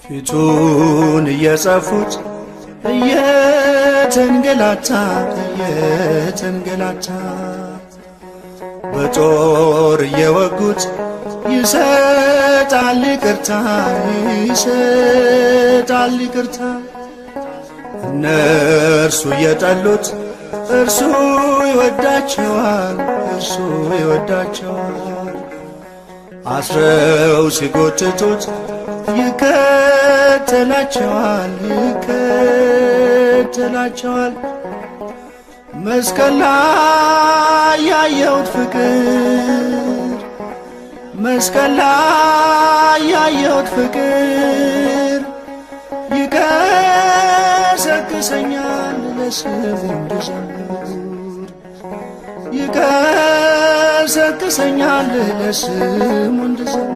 ፊቱን እየጸፉት እየተንገላታ እየተንገላታ፣ በጦር እየወጉት ይሰጣል ይቅርታ፣ ይሰጣል ይቅርታ። እነርሱ እየጠሉት እርሱ ይወዳቸዋል፣ እርሱ ይወዳቸዋል። አስረው ሲጎትቱት ይከተላቸዋል፣ ይከተላቸዋል። መስቀል ላይ ያየሁት ፍቅር፣ መስቀል ላይ ያየሁት ፍቅር ይቀሰቅሰኛል ለስሙ እንድዘምር፣ ይቀሰቅሰኛል ለስሙ እንድዘምር።